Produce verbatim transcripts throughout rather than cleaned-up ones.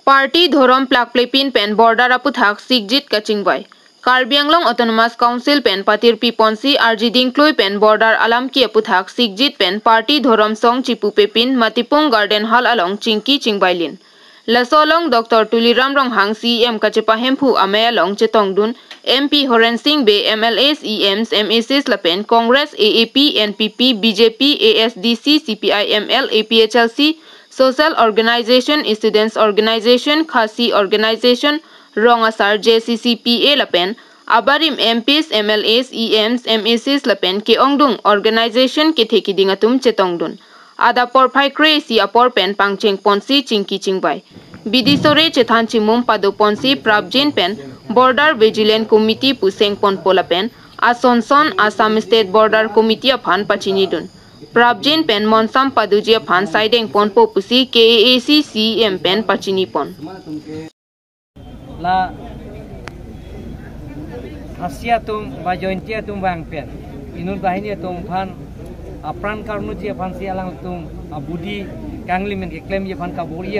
Party dhorom plakplepin pen border aputhak sikjit kachingvai. Karbi Anglong Autonomous Council pen patirpi ponsi arjiding klui pen border alamki aputhak sikjit pen party dhorom song chipupepin Matipung Garden Hall along chingki chingvailin. Laso along Doctor Tuliram Ronghang C E M kachepahemphu amei along chetongdun, M P Horen Sing Bey, M L As, E Ms, M A Cs lapen Congress, A A P, N P P, B J P, A S D C, C P I M L, A P H L C, Social Organization, Students Organization, Khasi Organization, Rong Asar, J C C P A lapen abarim M Ps, M L As, E Ms, M A Cs lapen ke-ongdung organization kethe keding atum chetongdun. Adap porphai kre-isi apor pen pangcheng ponsi chingki chingvai. Bidi sore chethan chimum pado ponsi prapjin pen Border Vigilance Committee puseng ponpo lapen asonson Assam State Border Committee aphan pachinidun. Prapjin pen monsam padoji aphan saideng ponpo pusi K A A C C E M pen pachini pon. La Khasi atum ba Jaintia atum vang pen inut banghini atum aphan apran karnuji aphansi alangtum abudi kangli men keklemji aphan kabor-i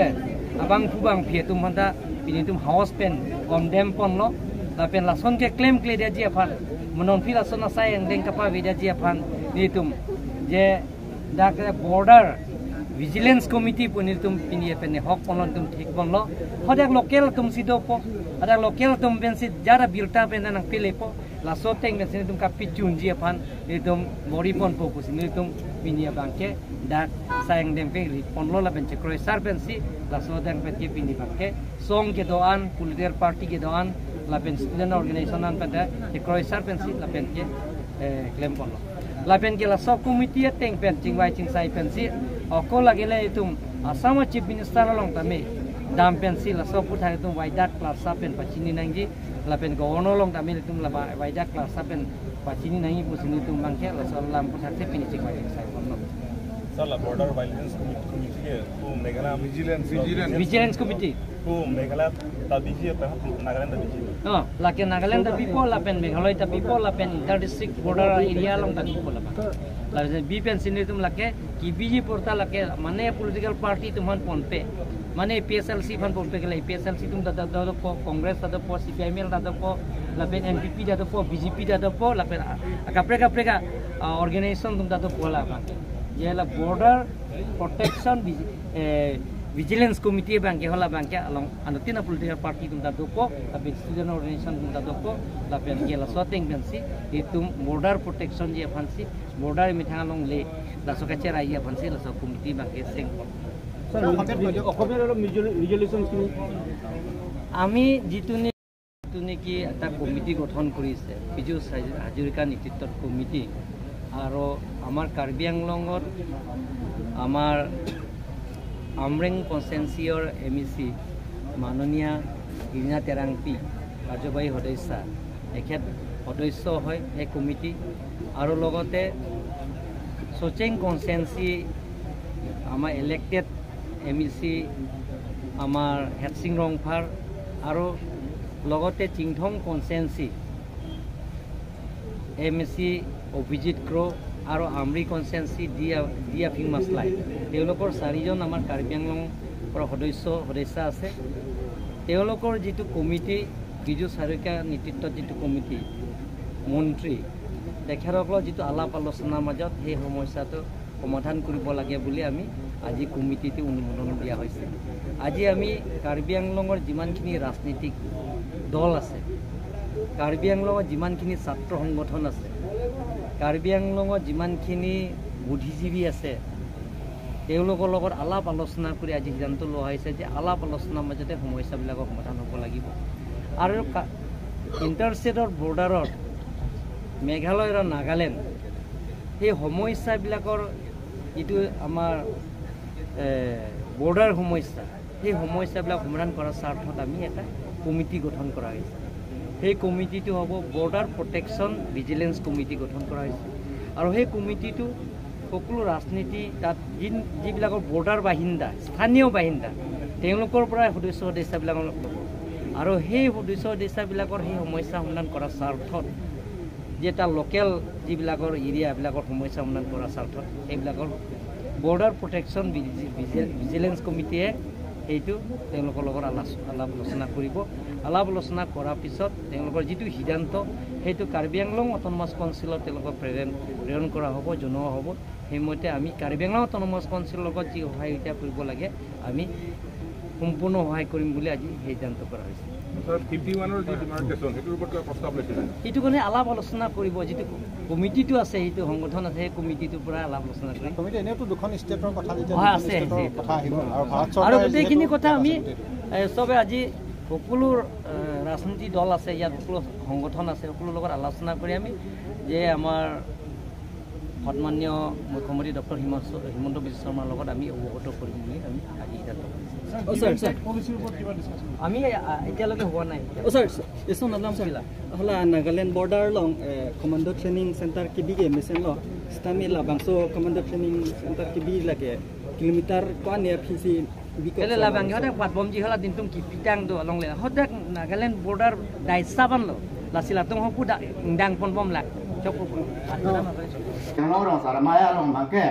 abangphu bangphi atum aphanta pini itum haus pen condemn ponlo, lapen lason keklem kledetji aphan, mo nonphi lason asai angdeng kapavedetji aphan nelitum je dak Border Vigilance Committee pu nelitum pini pen hok ponlo, nelitum thik ponlo. Hadak local atum si dopo, hadak local atum pensi jara birta pen nangpelepo, laso ateng pensi nelitum kapachunji aphan nelitum bor-i ponpo pusi nelitum pini abangke dak asai angdeng pen ri ponlo lapen chekroisar pensi laso ateng penke pini abangke song kedo-an, political party kedo-an lapen student organization an pen chekroisar pensi lapen ke, eh, klem ponlo. Lapen ke laso committee ateng pen chingvai chingsai pensi, ako lagile itum Assam Chief Minister along tame dam pensi laso aputhak itum Waidat Klarsa pen pachini nangji, lapen Governor along tame itum la Waidat Klarsa pen pachini nangji pusi nelitum abangke laso alam aputhak si pini chingvai chingsai ponlo. Sir, la Border Vigilance Committee, Committee ke ko Meghalaya Vigilance, Vigilance. Vigilance Committee. Ko Meghalaya ta biji apa Nagaland ta biji? Oh, lake Nagaland ta bipo, lapen Meghalaya ta bipo, lapen inter district border area along ta bipo lapen. Lapen bi pensi nelitum lake kebiji aporta lake mane political party atum aphan ponpe, mane A P H L C aphan ponpe, ke la A P H L C atum ta do, dopo, Congress ta dopo, C P I M L ta dopo, lapen N P P ta dopo, B J P ta dopo, lapen a, a kaprek kaprek a, a, organization atum ta dopo lapen. Je la Border Protection Vigi-, eh, Vigilance Committee abangke, hala abangke along anuttin a political party atum ta dopo, lapen student organization atum ta dopo, lapen ke laso ateng pensi itum border protection ji aphansi, border methang along le laso kacheraiye aphansi laso committee abangke seng. Sir, Assam State Budget, Assam State Resolution sini. আমি যিটো নে-, যিটো নেকি এটা কমিটি গঠন কৰিছে, পীযুষ হাজ-, হাজৰিকা নেতৃত্বত কমিটি, আৰু আমাৰ কাৰ্বি আংলঙত আমাৰ আমৰেং কনষ্টিটুৱেঞ্চিৰ এম ই চি মাননীয়া ইৰিনা টেৰাংপী কাৰ্যবাহী সদস্যা, তেখেত সদস্য হয় সেই কমিটি, আৰু লগতে চচেং কনষ্টিটুৱেঞ্চি আমাৰ ইলেক্টেড এম ই চি আমাৰ হেডচিং ৰংফাৰ, আৰু লগতে চিংথং কনষ্টিটুৱেঞ্চি এম ই চি অভিজিত ক্ৰ আৰু আমৰি কনষ্টিটুৱেঞ্চি ডি আ-, ডি আফিং মাছলাই, তেওঁলোকৰ চাৰিজন আমাৰ কাৰ্বি আংলঙৰ পৰা সদস্য, সদস্যা আছে। তেওঁলোকৰ যিটো কমিটি, পীযুষ হাজৰিকা নেতৃত্বত যিটো কমিটি, মন্ত্ৰী, তেখেতসকলৰ যিটো আলাপ আলোচনাৰ মাজত সেই সমস্যাটো সমাধান কৰিব লাগে বুলি আমি আজি কমিটিটো অনুমোদন দিয়া হৈছে। আজি আমি কাৰ্বি আংলঙৰ যিমানখিনি ৰাজনৈতিক দল আছে, কাৰ্বি আংলঙৰ যিমানখিনি ছাত্ৰ সংগঠন আছে, কাৰ্বি আংলঙৰ যিমানখিনি বুদ্ধিজীৱী আছে, তেওঁলোকৰ লগত আলাপ আলোচনা কৰি আজি সিদ্ধান্ত লোৱা হৈছে যে আলাপ আলোচনাৰ মাজতে সমস্যাবিলাকৰ সমাধান হ'ব লাগিব। আৰু কা-, ইণ্টাৰ ষ্টেটৰ বৰ্ডাৰত মেঘালয় আৰু নাগালেণ্ড, সেই সমস্যাবিলাকৰ যিটো আমাৰ, এ, বৰ্ডাৰ সমস্যা, সেই সমস্যাবিলাক সমাধান কৰাৰ স্বাৰ্থত আমি এটা কমিটি গঠন কৰা হৈছে। সেই কমিটিটো হ'ব বৰ্ডাৰ প্ৰটেকশ্যন ভিজিলেন্স কমিটি গঠন কৰা হৈছে। আৰু সেই কমিটিটো সকলো ৰাজনীতি তাত যি, যিবিলাকৰ বৰ্ডাৰ বাসিন্দা, স্থানীয় বাসিন্দা, তেওঁলোকৰ পৰাই সদস্য সদস্যাবিলাক ল'ব। আৰু সেই সদস্য সদস্যাবিলাকৰ সেই সমস্যা সমাধান কৰাৰ স্বাৰ্থত যে এটা লোকেল যিবিলাকৰ এৰিয়াবিলাকৰ সমস্যা সমাধান কৰাৰ স্বাৰ্থত সেইবিলাকৰ বৰ্ডাৰ প্ৰটেকশ্যন ভিজি-, ভিজি-, ভিজিলেন্স কমিটিয়ে সেইটো তেওঁলোকৰ লগত আলাপ আলাপ আলোচনা কৰিব। আলাপ আলোচনা কৰাৰ পিছত তেওঁলোকৰ যিটো সিদ্ধান্ত, সেইটো কাৰ্বি আংলং অট'নমাছ কাউন্সিলত তেওঁলোকক প্ৰেৰণ প্ৰেৰণ কৰা হ'ব, জনোৱা হ'ব। সেইমতে আমি কাৰ্বি আংলং অট'নমাছ কাউন্সিলৰ লগত যি সহায় সহযোগিতা কৰিব লাগে, আমি সম্পূৰ্ণ সহায় কৰিম বুলি আজি সিদ্ধান্ত কৰা হৈছে। ছাৰ, ফিফটি ওৱানৰ যি ডিমাৰ্কেশ্যন, সেইটোৰ ওপৰত কিবা প্ৰস্তাৱ লৈছিলে? সেইটো কাৰণে আলাপ আলোচনা কৰিব। যিটো কমিটিটো আছে, সেইটো সংগঠন আছে, সেই কমিটিটোৰ পৰা আলাপ আলোচনা কৰিম। কমিটি এনেওতো দুখন ষ্টেটৰ কথা যেতিয়া হয়, দুখন আছে, ষ্টেটৰ আছে। কথা আহিব আৰু ভাৰত আৰু চৰকাৰে গোটেইখিনি যিহেতু কথা আমি, আছে গোটেইটো। এ, চবে আজি সকলো, এ, ৰাজনীতি দল আছে, ইয়াত সকলো সংগঠন আছে, সকলোৰ লগত আলোচনা কৰি আমি যে আমাৰ সন্মানীয় মুখ্যমন্ত্ৰী ডক্টৰ হিমন্ত, হিমন্ত বিশ্ব শৰ্মাৰ লগত আমি অৱগত কৰিম বুলি আমি আজি সিদ্ধান্ত কৰিছোঁ। অ, ছাৰ, ছাৰ। পলিচিৰ ওপৰত কিবা ডিছকাশ্যন? আমি, আ, এতিয়ালৈকে হোৱা নাই। অ, ছাৰ, ছাৰ, এইখন নাম, sir. Hala Nagaland border along, eh, commando training center kebi ke mesen lo, sitame labangso commando training center kebi lake kilometer ko-an aphi si biko kele sa labang bangso. Hodak patbomji hala dintum kipitang do along le. Hodak Nagaland border daisa vanlo. Lasi latum hopu da dang ponbom lak. Chok hopu. Yang orang Saramaya along bangke.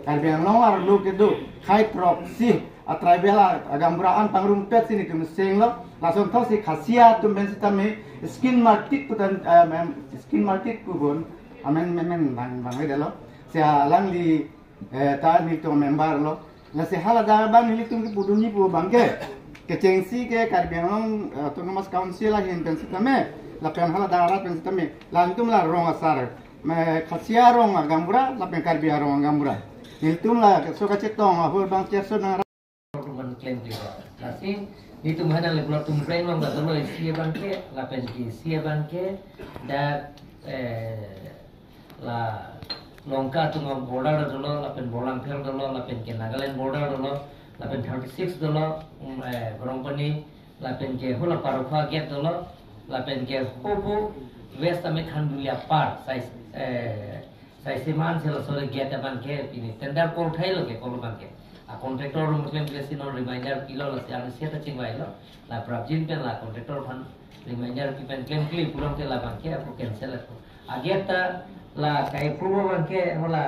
Karbi Anglong arlo kedo khai proxy a tribal a, agaonbura an pangrumpet si nelitum senglo. Lason thotsi Khasia atum pen sitame skin market pu tan, eh, mem-, skin market pu bon amen men men bang bang delo. Si alangli, eh, ta nelitum member lo. Lasi hala dak abang nelitum kepudunji pu bangke kechengsi ke Karbi Anglong, eh, Autonomous Council ahin pen sitame, lapen hala dak arat pen sitame, la nelitum la rong asar, me Khasia rong agaonbura lapen Karbi arong agaonbura. Nelitum la keso kachetong ahur bang cherso nang. Lapen claim kita. Lasi nelitum hana le blood tum breng long la dolo isi abangke, lapen ke isi abangke, dak, eh, la Lanka atum border dolo, lapen Borlangphel dolo, lapen ke Nagaland border dolo, lapen thirty six dolo, um, eh, Gorongpani, lapen ke hala Parokha gate dolo, lapen ke hopu West ame Khanduli apar, sai, eh, saisi man si laso le gate abangke pini tender call thailo ke call abangke. A contractor atum klem kle si non reminder pilo lasi arni siata chingvailo. La prapjin pen la contractor aphan reminder pi pen klem kle pulang ke labangke ako cancel ako. A gate ta la kai approve abangke hala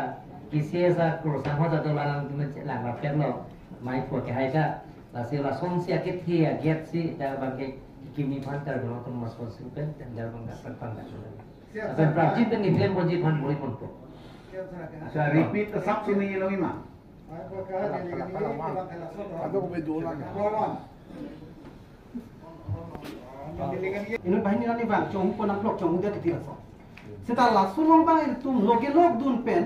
T C S a kursa ho jadol alang di men lang rapet lo. Mai pu ke hai ka. Lasi lasonsi akethe a gate si dak abangke kimi aphan Karbi Anglong Autonomous Council pen tender abang dak pen pangdak. Lapen prapjin pen ni klem ponji aphan bori ponpo. Sa repeat asap sini ilong ima. Ado ko be dolan. Inut banghini nani bang chong pon nangplok chong udia titi laso. Seta laso along bang itum loge lok dun pen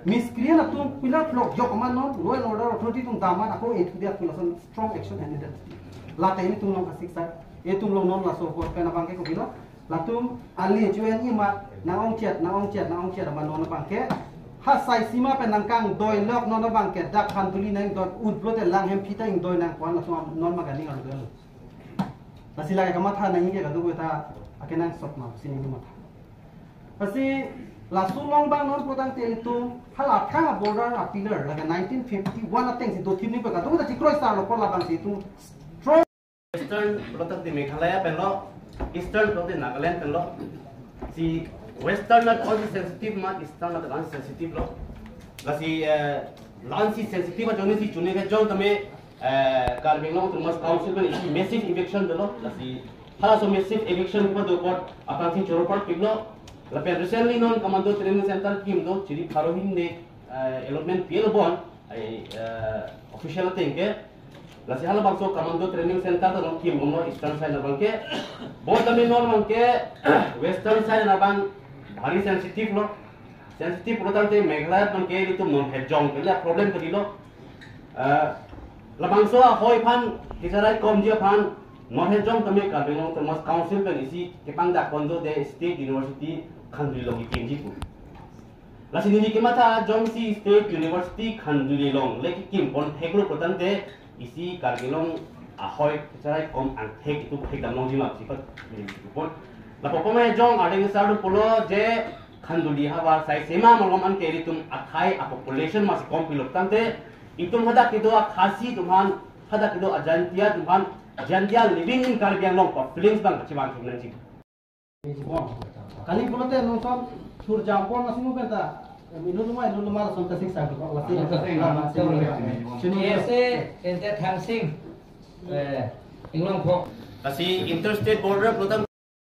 miscreant atum pillar block jok aman non law and order authority atum daman ako itu dia pu lason strong action and that. Lata itum along kasik sa. Itum along non laso court pen abangke kopilo. Latum ali H O N E mat nang-ongchet, nang-ongchet, nang-ongchet amat non abangke. Ha saisima pen nangkangdoi lok non abangke dak Khanduli nangdoi un pulote Langhem aphi ta ingdoi nang ko-an latum non maganing arlo. Lasi lake kamatha nangji ke kadokave ta akenangsot ma si neli matha. Lasi laso along bang non putangte itum hala aphrang a border a pillar lake nineteen fifty-one ateng si dothip ni pu kadokave ta chikroi sar lo ko labang si itum strong Western pulote Meghalaya pen lo, Eastern pulote Nagaland pen lo. Si Western nat all sensitive ma, Eastern nat all sensitive lo. Lasi, eh, la-ansi sensitive ajoine si chune kejong tame, eh, Karbi Anglong Autonomous Council pen isi massive eviction dolo. Lasi halaso massive eviction kedo apot aphrangsi choro parpiklo. Lapen recently non Commando Training Center kim do, chiri pharo hini, eh, allotment pilo bon, eh, official ateng ke. Lasi halabangso Commando Training Center ta non kim bomlo Eastern side abangke. Bon tame non abangke Western side abang bhari sensitive lo. Sensitive pulotangte Meghalaya abangke itum non hejong ke la problem ke dilo. Eh, labangso ahoi aphan, kecharai komji aphan, non hejong tame Karbi Anglong Autonomous Council pen isi kepangdak ponjo de State University Khanduli along kekimji pu. Lasi neli kematha jongsi State University Khanduli along le kekim pon theklo pulotangte isi Karbi Anglong ahoi kecharai kom angthek itum thekdam longji ma pusi pat neli pon. Lapu pamai jong adeng sar do pulo je Khanduli havar saisima malom anke itum akhei a population masi kom pulotangte itum hadak kedo a Khasi atum aphan, hadak kedo a Jaintia atum aphan, Jaintia living in Karbi Anglong pu feelings abang kachivan thum nangji. Kali pulote non son thur jam pon nasi mo penta. Inut loma, inut loma son kasik sa ko lasi. Ese ente Thangsing. Eh, inglong pho. Lasi interstate border pulote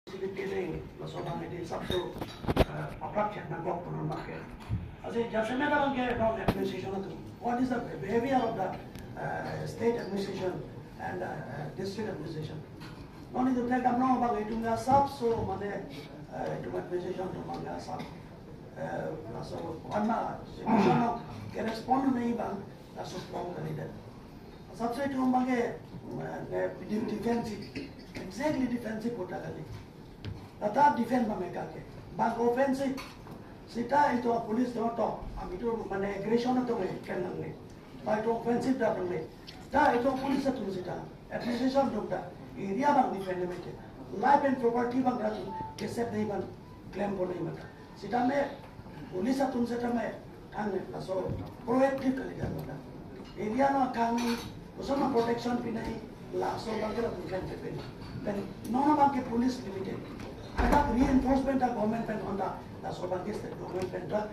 Sili piring, laso abang edi sabso, eh, paplak chet nangkok punon abangke. Lasi jasemet abangke from administration atum. What is the behavior of the, eh, state administration and, eh, district administration? Non itum thek damlo abang itum ya sabso mane, eh, itum administration atum abang ya sab, eh, laso one ma situation ke respond nangji abang laso strong kalidet. Sabse itum abangke, eh, eh, defensive, exactly defensive kota kali. Lata defend abang mega ke. Abang offensive. Seta itum police do to, ami itum mane aggression atum me pen nangne. Ba itum offensive dak nangne. Ta itum police atum seta administration atum ta area abang defend me ke. Life and property abang atum ke safety abang claim pon nangji mata. Sitame police atum sitame ang laso proactive kalidet mata. Area along kang koson ma protection pinai laso abangke latum kan pepin. Pen non abangke police limited. Ada reinforcement ta government pen honda laso abangke state government pen ta.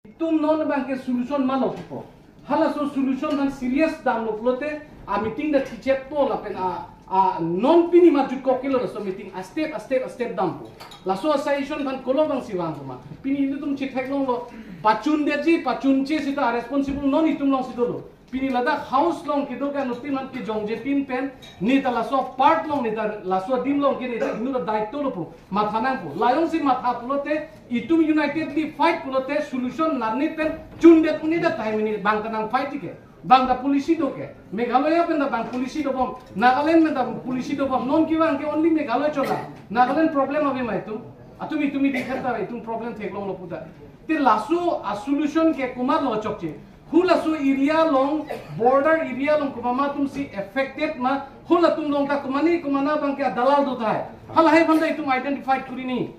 Itum non abangke solution ma lo pupo. Halaso solution aphan serious damlo pulote a meeting ta thichet po lapen a, a non pini ma jutkok kilo laso meeting a step, a step, a step dampo. Laso a solution aphan kolo abang si vangpo ma. Pini itum chithek longlo, pachundetji, pachunche seta a responsible non itum alongsi dolo. Pini ladak house along kedo ke anuttin aphan kejongje pin pen, neta laso part along, neta laso adim along ke neta inut adaitlo pu matha nangpo. Lajongsi matha pulote itum unitedly fight pulote solution nangne pen chundet un-e ta time ini abang ta nang fight ke. Abang ta policy do ke. Meghalaya pen ta abang policy dobom. Nagaland pen ta policy dobom. Non kevang ke only Meghalaya chola. Nagaland problem ave ma itum. Atum itum idi khata itum problem theklonglo puta. Te laso a solution ke komatlo chokche. Halaso area along, border area along komat ma atumsi affected ma, halatum along ta komatne komatne abangke adalal do tahai. Halahai aphan ta itum identify kuri nangji.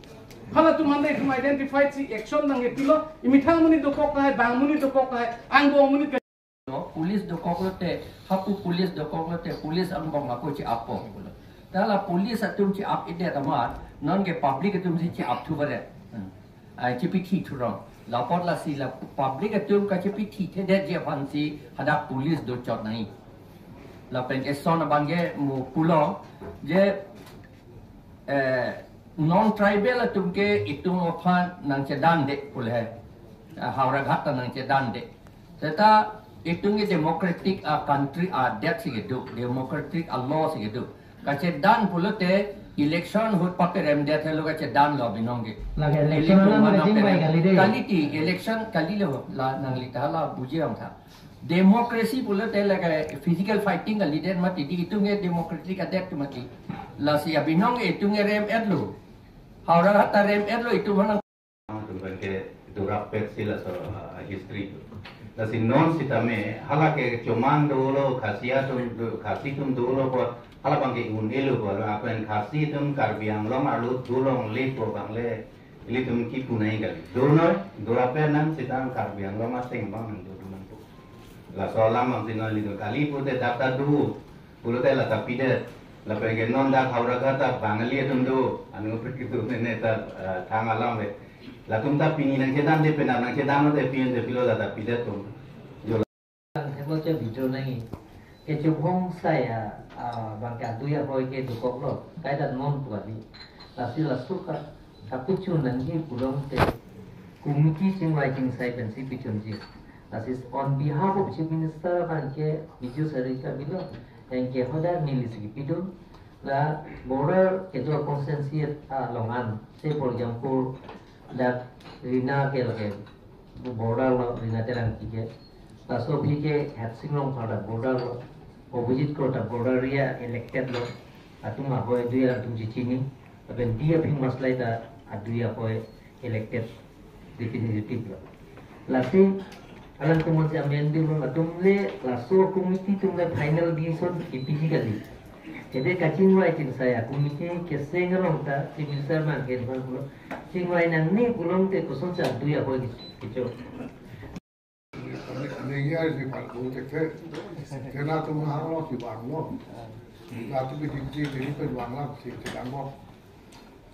Halatum aphan ta itum identify si action abangke pilo, imethang amonit dokok tahai, bang amonit dokok tahai, angbong amonit ka- No, police dokok lote, hapu police dokok lote, police angbong ako che-appo pulo. Ta la police atum che-ap-edet amat, non ke public atumsi che-apthu baret. Hmm. Ai, chepithi thurong. Lapot lasi la public atum kachepithithedet ji aphansi hadak police dochot nangji. Lapen ke son abangke mo pulo je, eh, non tribal atum ke itum aphan nangchedande pule. Eh, Howraghat ta nangchedande. Seta itum ke democratic a country adet si kedo, democratic a law si kedo. Kachedan pulote election ahut pakeremdet helo kachedanlo binong ke. Lake election election alam manang rejim bai kali de. Kali ti election kali lo la nangli ta la buji ong tha. Democracy pulote lake physical fighting kalidet mati di itum ke democratic adet tu mati. Lasi abinong itum ke rem-etlo. Howraghat ta rem-etlo itum manang Atum abangke durapet si laso, ah, history tu. Lasi non sitame, hala ke chomang dolo, Khasi atum do, Khasi atum dolo ko, hala abangke un-elo ko, lapen Khasi atum Karbi Anglong arlo dolongle ko abang le, ilitum kipu nangji kali. Dono, durapet nang sitame Karbi Anglong ateng abang nang do nangpo. Laso alam abangsi non ilitum kali pute data do. Pulote lata pidet. Lapen ke non dak Howraghat ta Bangali atum do. Anu prik itu nene ta, eh, thang alam ve. Latum ta pini nangchedande penap nangchedande pin de pilo lata pidet atum. Jo. Theklo che video nangji. Kechobhong saya, ah, abangke adui ahoi ke dokoklo. Kaita non pu kali. Lasi laso ka, kapichun nangji pulote committee chingvai chingsai pensi pichunji. Lasi on behalf of Chief Minister abangke Biju Sarika bilo, anke hodar neli si kipidun, la border kedo constituency along an, say for example, dak Rina ke lake border lo, Rina Terangpi ke, laso aphi ke Harsing Rongphar ta border lo, Obhijit Kro ta border area elected lo, atum ahoi adui atum chechini, lapen D aphi maslai ta adui ahoi elected representative lo. Lasi alangtum si amen dolo, latum le laso committee atum le final decision kipiji kali. Jadi kachingvai chingsai a committee keseng along ta Chief Minister abangke dolo, chingvai nangne pulote kosonsi adui ahoi kecho. Nengya di pal ko te te. Tena tu mahal lo si bang lo. Latum ke di di di pe bang lo si te bang lo.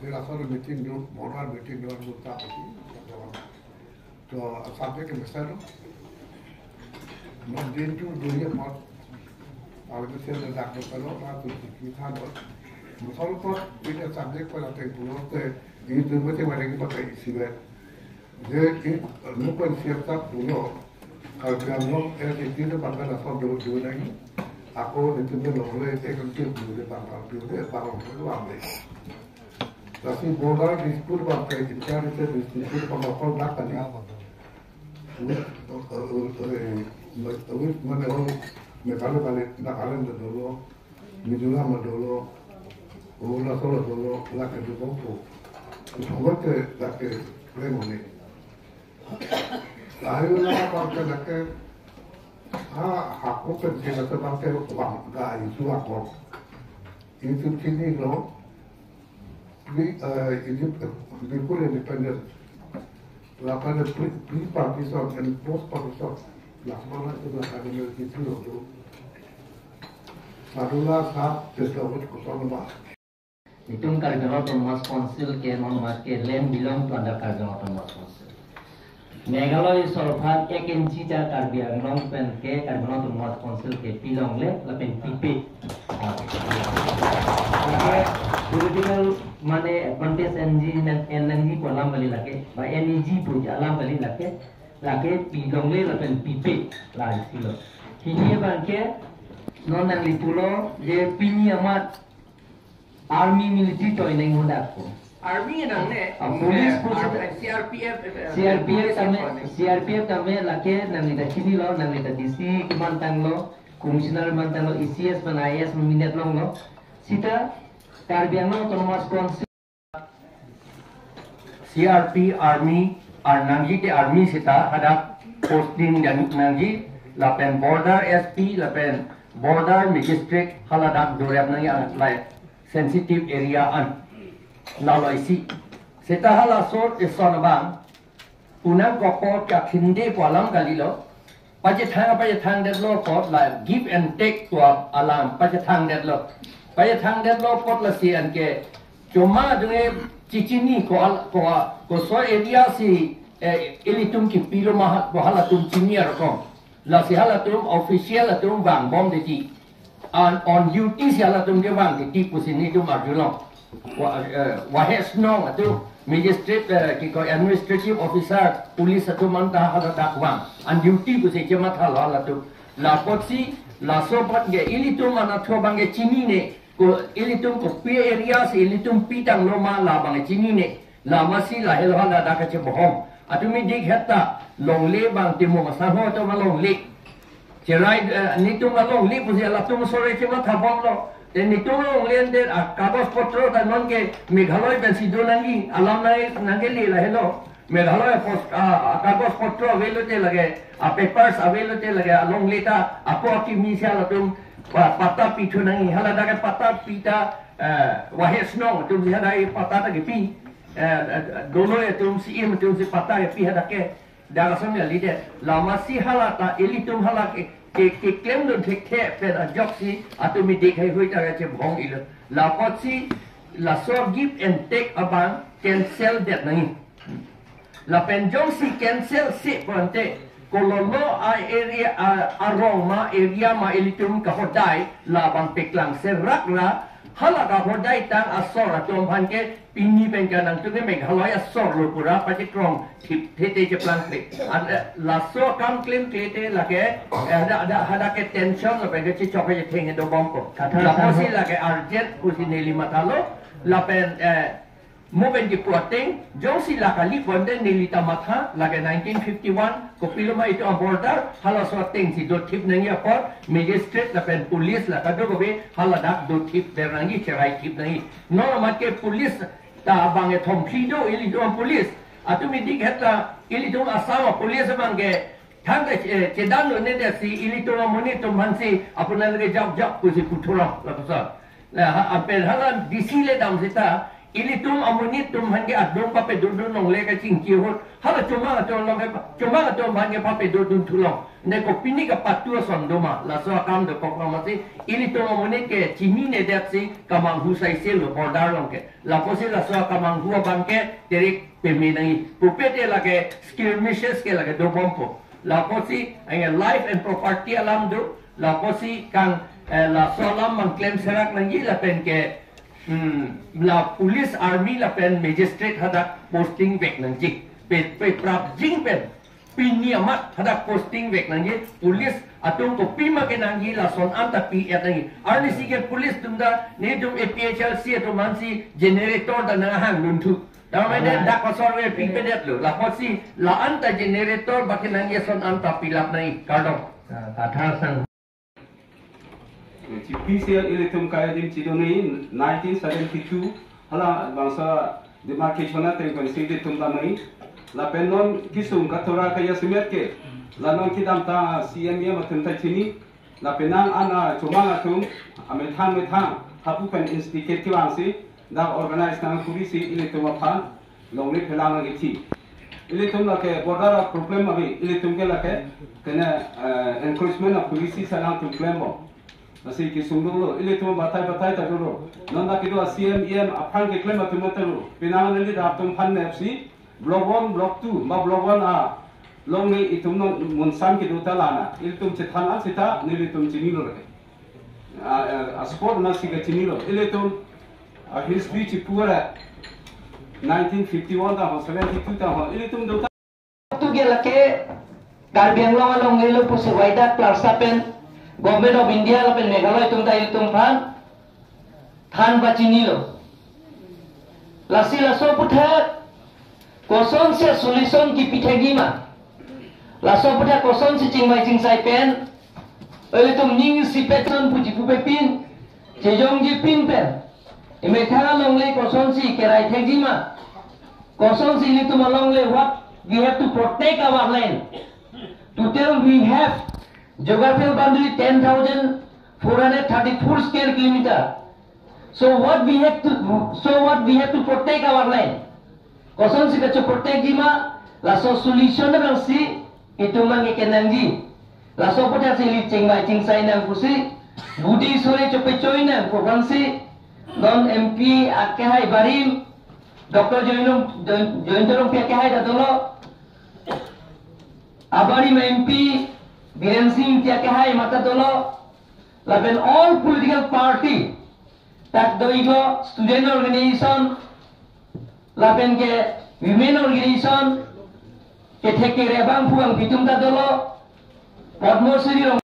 Te laso meeting do, border meeting do, do ta pasi. To asal ke mesti lo. Non din tu dunia pot. Parliamentarian dak lo, kalau na tu kita lo. Misal ko ini subject pada tempulo te, ini tu mesti mana kita pakai isivet. Je ini bukan siap tak pulo. Kalau dia ngom eh itu tu bangkan apa dulu dulu lagi. Aku itu dia lo le eh kan dia dulu dia bangkan dulu dia bangkan dulu ambil. Tapi border dispute bangkai inter-state dispute bangkai apa bangkan ni. West, eh, eh, eh, West, West, Meghalaya balik, Nagaland dolo, Mizoram dolo, Arunachal dolo, lake dobompo. Ito ke lake remoni. Ayo lake bangke lake, ha, hako pensi lake bangke bang, ga isu ako. Isu chinilo, Pre, eh, inde-, before independence, lapen pre, pre-partition and post-partition, lakmana itu lakan itu lo tu. Sadula sab discovered kosong ba. Itum Karbi Anglong Autonomous Council ke non mat ke land belong to under Karbi Anglong Autonomous Council. Meghalaya sorkar ek inchi ta Karbi Anglong pen ke Karbi Anglong Autonomous Council ke pilongle lapen pipe. Lake political mane advantage enji nang en nangji pu alam kali lake, ba en iji pu alam kali lake, lake pilongle lapen pipe la isi lo. Hini abangke non nangli pulo je pini amat Army military toy neng hodak ko. Army nang ne? Ah, police eh, po ar- sita. C R P F, eh, C R P F police tame, po ne. C R P F tame lake nangli ta chinilo, nangli ta D C mantanglo, commissioner mantanglo, A C S pen I A S minit longlo. Sita Karbi Anglong Autonomous Council. C R P army, ar nangji te army sita hadak posting dan nangji, lapen border S P, lapen border magistrate haladak dorep nangji anglai sensitive area an. Lalo isi. Seta hala sort ison abang. Punang kopo kya khinde pu alam kalilo. Pachethang pachethang detlo kot la give and take pu alam pachethang detlo. Pachethang detlo kot lasi anke choma dunge chichini ko al ko koso area si eh, ilitum kipilo ma ko halatum chini arokom. Lasi halatum official atum vangbom deti. An on duty si halatum kevang deti pusi netum arjulong. Wa, eh, Wahe Shnong atum magistrate, eh, kiko administrative officer, police atum anta haladak vang. On duty pusi chemathalo halatum. Lapotsi, laso apot ke ilitum anatthu abangke chinine, ko ilitum kopi area si ilitum pitanglo ma labang chinine. Lamasi lahelo haladak kachebohong. Atumi dik heta longle bang timo masangho atum longle. Cherai, eh, netum alongle pusi latum sore chemathabomlo. Te netum alongle ande a kagos potro ta nonke Meghalaya pensi do nangji alam nang nangkele lahelo. Meghalaya pos a kagos potro avelo te lage, a papers avelo te lage, alongle ta apo akimi si latum pa- patta pithu nangji, haladak ke patta pita, eh, Wahe Shnong atum si hadak patta ta kepi, eh, eh, Doloi atum si im atum si patta kepi hadak ke. Dak ason ya lide, lamasi hala ta ilitum hala ke ke keklem dun thekthe pen ajoksi atumi dik heihui ta kachebohong ilo. Lapotsi laso give and take abang cancel det nangji. Lapen jongsi cancel si pulote kololo a area a, arong ma area ma ilitum kahodai labang peklang serak ra hala kahodai tang asor atum aphan ke pini pen ke nangtum ke Meghalaya asor lo pura pachekrong thip thete cheplang kle. An, eh, laso akam klemkle te lake, eh, ada ada ada ke tension lo pen ke chechok ke theng dobompo. Katha lapusi sangho lake urgent pusi neli mathalo lapen, eh, mo pen kipu ateng jongsi la kali bonde neli ta matha lake nineteen fifty-one kopiloma itum a border halaso ateng si dothip nangji apor magistrate lapen police la kadokave haladak dothip ber nangji cherai thip nangji. Non amat ke police ta abang ethom phli do ilitum police. Atumi dik heta ilitum Assam police abangke thangta, eh, chedan lo ne desi ilitum amonit atum aphansi aponalake jok jok pusi puthurong lapuson. La ha, apen hala D C le dam sita ilitum amonit atum aphan ke adung pape dun dun longle kachingki ahut hala chomang atum along ke chomang atum aphan ke pape dun dun thulong. Ne kopini kapatu ason doma laso akam dokok lamasi ilitum amonit ke chinine detsi kamanghu saise lo border along ke. Lapusi laso akamanghu abangke direct peme nangji. Pupe te lake skirmishes ke lake dobompo. Lapusi ange life and property alam do. Lapusi kang Eh, laso alam abang klem serak nangji lapen ke, hmm, la police, army lapen magistrate hadak posting vek nangji. Pe, pe prapjin pen pini amat hadak posting vek nangji. Police atum kopima kenangji lason anta pi-et nangji. Arnisi ke police atum ta netum A P H L C atum ansi generator ta nanghang lunthu. Damai den dak pasar we pipedetlo. Lahotsi la anta generator baki nangji ason anta pilap nangji. Kardom. Ah, kathar sang. Chipisi ilitum kaya dim chidoni nineteen seventy-two hala bangso demarcation ateng pensi ilitum damai. Lapen non kisung kathora kaya simet ke la non kedam ta C M E M atum ta chini. Lapen nang ana chomang atum amethang methang hapu pen instigate kevangsi dak organize nang kurisi ilitum aphan longle phelang nangji. Ilitum lake border a problem abi, ilitum ke lake kene, eh, encroachment a policy salang atum klembom. Lasi kesung dolo, ilitum batai batai ta dolo. Non dak kedo a C M E M aphan keklem atum ta dolo. Penang neli dak atum aphan nepsi block one, block two, ba block one along ni itum non munsam kedo ta lana. Ilitum chethan an seta nelitum chinilo lake. A, a, a spot nasi kachinilo. Ilitum a history chipu ra nineteen fifty-one ta ho, seventy-two ta ho. Ilitum do ta. Tu ke lake Karbi Anglong alongle lo pusi waida klarsa pen Government of India lapen Meghalaya atum ta ilitum aphan than pachinilo. Lasi laso aphuthak kosonsi solution kipi thekji ma? Laso aphuthak kosonsi chingvai chingsai pen, ilitum ning isipet non puji pupe pin, chejongji pin pen, emethang alongle kosonsi kerai thekji ma? Kosonsi ilitum alongle, what we have to protect our land? Total we have geographical boundary ten thousand four hundred thirty-four square kilometer. So what we have to, so what we have to protect our land? Kosonsi kacho protect ji ma? Laso solution abangsi itum abang kenangji. Laso aphuthak si ili chingvai chingsai nang pusi, budi sore chopechoi nang pu abangsi non M P akehai barim, Doctor Jayanta Rom-, Jay-, Jayanta Rongpi akehai ta dolo, abarim M P Biren Singh Engti akehai mata dolo, lapen all political party, tak do igo student organization, lapen ke women organization, kethek kere abang phu abang pitum ta dolo, Padma Shri Rong